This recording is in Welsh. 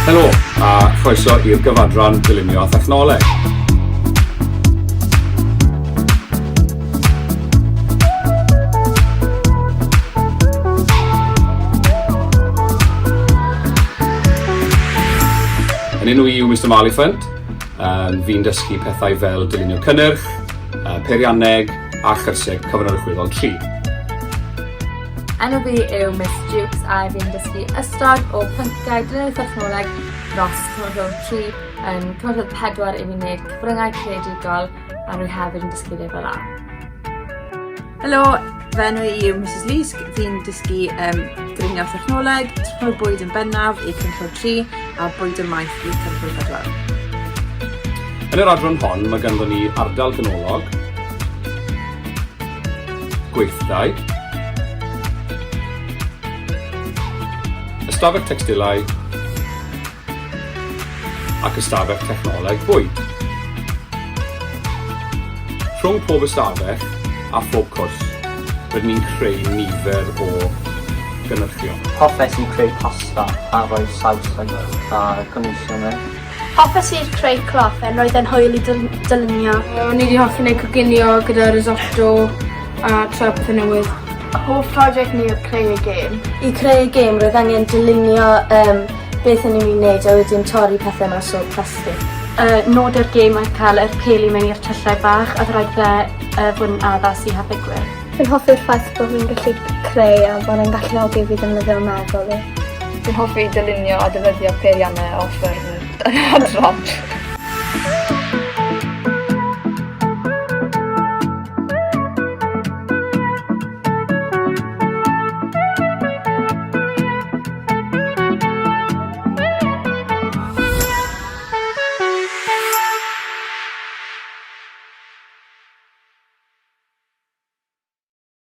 Helo, a chroeso i'r gyfadran Dylunio a Thechnoleg. Yn enw i yw Mr Maliphant. Um, fi'n dysgu pethau fel dylunio cynnyrch, peirianneg a chyrsiau cyfnod ychweddol 3. Enw fi yw Miss Jukes a fi'n dysgu ystod o pynciau dylunio technoleg dros cyfnod 3 yn cyfnod 4 i fi'n gwneud cyfryngau creadigol a rwy hefyd yn dysgu lefel A. Helo, fy enw i yw Mrs Leask, fi'n dysgu um, dylunio technoleg, technoleg bwyd yn bennaf i cynllun 3 a bwyd y maeth i cynllun 4. Yn yr adran hon mae ganddo ni ardal ganolog, gweithdai, ystafell tecstilau ac ystafell technoleg bwyd. Rhwng pob ystafell a phob cwrs, rydyn ni'n creu nifer o gynhyrchion. Hoffes i creu pasta a rhoi saws a cynhwysion mewn. Hoffes i'r creu clofen, roedd e'n hwyl i dylunio. O'n i 'di hoffi neud coginio gyda risotto a trio pethe newydd. Hoff project ni oedd creu y gêm. I creu y gêm roedd angen dylunio yym beth o'n ni'n mynd i neud a wedyn torri pethe mas o'r plastig. Y nod o'r gêm oedd cael yr peli mewn i'r tyllau bach a oedd rhaid fe yy fod yn addas i hathegwyr. Fi'n hoffi'r ffaith bo' fi'n gallu creu a bod e'n galluogi fi ddefnyddio meddwl fi. Fi'n hoffi dylunio a defnyddio peirianne a offer yn yr adran.